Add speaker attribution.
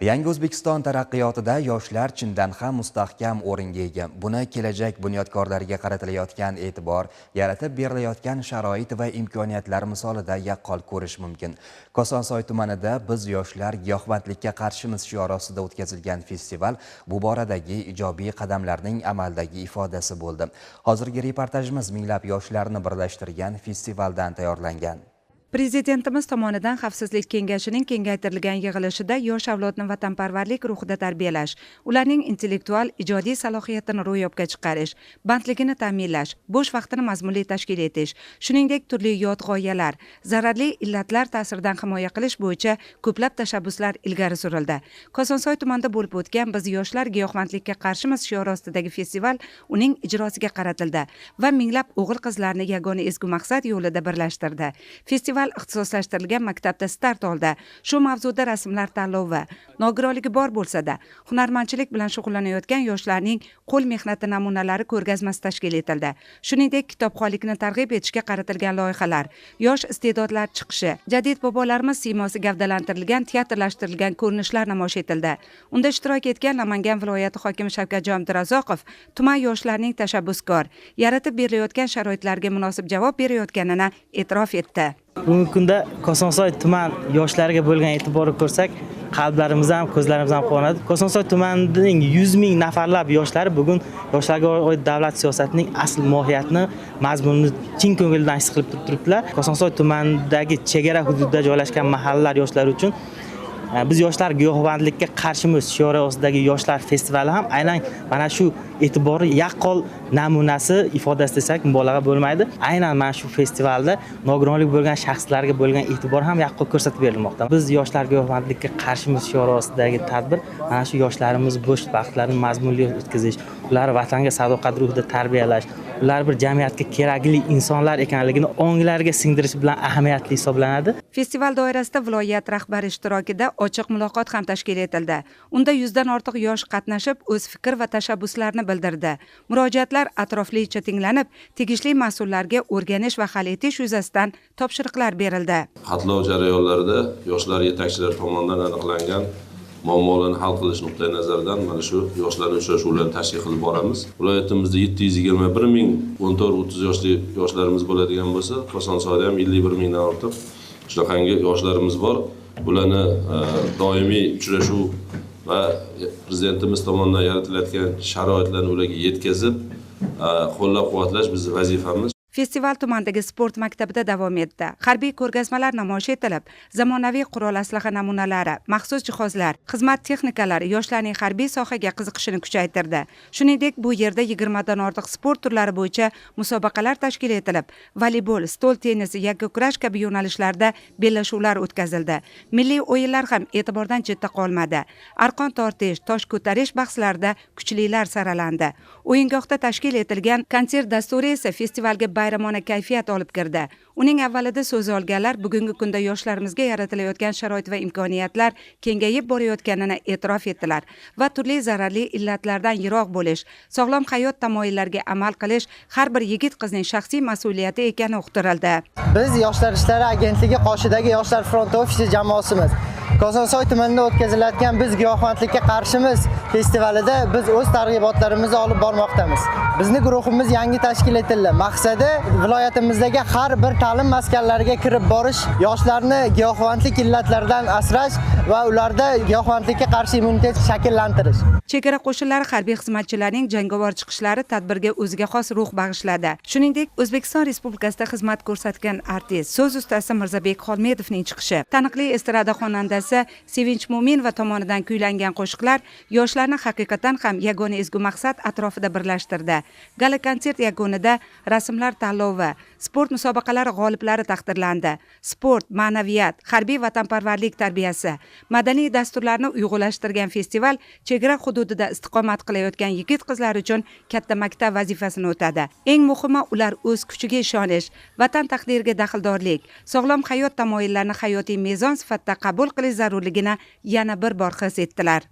Speaker 1: Yangi O'zbekiston taraqqiyotida yoshlar chindan ham mustahkam o'ringa ega. Buni kelajak bunyodkorlariga qaratilayotgan e'tibor, yaratib berilayotgan sharoit va imkoniyatlar misolida yaqqol ko'rish mumkin. Kosonsoy tumanida "Biz yoshlar giyohvandlikka qarshimiz" shiori ostida o'tkazilgan festival bu boradagi ijobiy qadamlarning amaldagi ifodasi bo'ldi. Hozirgi reportajimiz minglab yoshlarni birlashtirgan festivaldan tayyorlangan.
Speaker 2: Prezidentimiz tomonidan Xavfsizlik kengashining kengaytirilgan yig'ilishida yosh avlodni vatanparvarlik ruhida tarbiyalash, ularning intellektual, ijodiy salohiyatini ro'yobga chiqarish, bandligini ta'minlash, bo'sh vaqtini mazmunli tashkil etish, shuningdek turli yot g'oyalar, zararli illatlar ta'siridan himoya qilish bo'yicha ko'plab tashabbuslar ilgari surildi. Kosonsoy tumanida bo'lib o'tgan "Biz yoshlar giyohvandlikka qarshimiz" shiori ostidagi festival uning ijrosiga qaratildi va minglab o'g'il-qizlarni yagona ezgu maqsad yo'lida birlashtirdi. Festival ixtisoslashtirilgan maktabda start oldi. Shu mavzuda rasmlar tanlovi, nogironligi bor bo'lsa-da, hunarmandchilik bilan shug'ullanayotgan yoshlarning qo'l mehnati namunalari ko'rgazmasi tashkil etildi. Shuningdek, kitobxonlikni targ'ib etishga qaratilgan loyihalar, yosh iste'dodlar chiqishi, jadid bobolarimiz siymosi gavdalantirilgan teatrlashtirilgan ko'rinishlar namoyish etildi. Unda ishtirok etgan Namangan viloyati hokimi Shavkatjon Abdurazoqov tuman yoshlarining tashabbuskor, yaratib berilayotgan sharoitlarga munosib javob berayotganini e'tirof etdi.
Speaker 3: Bugungi kunda Kosonsoy tuman yoshlariga bo'lgan e'tiborni ko'rsak, qalblarimiz ham, ko'zlarimiz ham quvonadi. Kosonsoy tumanining 100 ming nafarlab yoshlari bugun yoshlarga oid davlat siyosatining asl mohiyatini, mazmunini chin ko'ngildan his qilib turibdilar. Kosonsoy tumanidagi chegara hududida joylashgan mahallalar yoshlari uchun "Biz yoshlar giyohvandlikka qarshimiz" shiori ostidagi yoshlar festivali ham aynan mana shu e'tiborni yaqqol namunasi, ifodasi desak mubolag'a bo'lmaydi. Aynan mana shu festivalda nogironlik bo'lgan shaxslarga bo'lgan e'tibor ham yaqqol ko'rsatib berilmoqda. "Biz yoshlar giyohvandlikka qarshimiz" shiori ostidagi tadbir mana shu yoshlarimiz bo'sh vaqtlarini mazmunli o'tkazish, ularni vatanga sadoqat ruhida tarbiyalash, ular bir jamiyatga kerakli insonlar ekanligini onglariga singdirish bilan ahamiyatli hisoblanadi.
Speaker 2: Festival doirasida viloyat rahbari ishtirokida ochiq muloqot ham tashkil etildi. Unda 100 dan ortiq yosh qatnashib, o'z fikr va tashabbuslarini bildirdi. Murojaatlar atroflicha tinglanib, tegishli mas'ullarga o'rganish va hal etish yuzasidan topshiriqlar berildi.
Speaker 4: Xatlov jarayonlarida yoshlar yetakchilari tomonidan aniqlangan muammolarni hal qilish nuqtai nazaridan mana shu yoshlarning uchrashuvlarini tashkil qilib boramiz. Viloyatimizda 721 ming 14-30 yoshli yoshlarimiz bo'ladigan bo'lsa, Kosonsoyda ham 51 mingdan ortiq shunaqangi yoshlarimiz bor. Bularni doimiy uchrashuv va prezidentimiz tomonidan yaratilayotgan sharoitlarni ularga yetkazib, qo'llab-quvvatlash bizning vazifamiz.
Speaker 2: Festival tumandagi sport maktabida davom etdi. Harbiy ko'rgazmalar namoyish etilib, zamonaviy qurol aslaha namunalari, maxsus jihozlar, xizmat texnikalari yoshlarning harbiy sohaga qiziqishini kuchaytirdi. Shuningdek, bu yerda 20 dan ortiq sport turlari bo'yicha musobaqalar tashkil etilib, voleybol, stol tennisi, yakkakurash kabi yo'nalishlarda bellashuvlar o'tkazildi. Milliy o'yinlar ham e'tibordan chetda qolmadi. Arqon tortish, tosh ko'tarish bahslarida kuchlilar saralandi. O'yingohda tashkil etilgan konsert dasturi esa festivalga bayramona kayfiyat olib kirdi. Uning avvalida so'z olganlar bugungi kunda yoshlarimizga yaratilayotgan sharoit va imkoniyatlar kengayib borayotganini e'tirof etdilar va turli zararli illatlardan yiroq bo'lish, sog'lom hayot tamoyillariga amal qilish har bir yigit qizning shaxsiy mas'uliyati ekani uqtirildi.
Speaker 5: Biz Yoshlar ishlari agentligi qoshidagi Yoshlar front ofisi jamoasimiz. Kosonsoy tumanida o'tkazilayotgan "Biz giyohvandlikka qarshimiz" festivalida biz o'z targ'ibotlarimizni olib bormoqdamiz. Bizni guruhimiz yangi tashkil etildi. Maqsadi viloyatimizdagi har bir ta'lim maskanlariga kirib borish, yoshlarni giyohvandlik illatlaridan asrash va ularda giyohvandlikka qarshi immunitet shakllantirish.
Speaker 2: Chegara qo'shinlari harbiy xizmatchilarining jangovar chiqishlari tadbirga o'ziga xos ruh bag'ishladi. Shuningdek, O'zbekiston Respublikasida xizmat ko'rsatgan artist, so'z ustasi Mirzabek Xolmedovning chiqishi, taniqli estrada xonandasi Sevinch Mo'minova tomonidan kuylangan qo'shiqlar yoshlarni haqiqatan ham yagona ezgu maqsad atrofida birlashtirdi. Gala konsert yakunida rasmlar tanlovi, sport musobaqalari g'oliblari taqdirlandi. Sport, ma'naviyat, harbiy vatanparvarlik tarbiyasi, madaniy dasturlarni uyg'unlashtirgan festival chegara hududida istiqomat qilayotgan yigit qizlar uchun katta maktab vazifasini o'tadi. Eng muhimi, ular o'z kuchiga ishonish, vatan taqdiriga daxldorlik, sog'lom hayot tamoyillarini hayotiy mezon sifatida qabul qilish zarurligini yana bir bor his etdilar.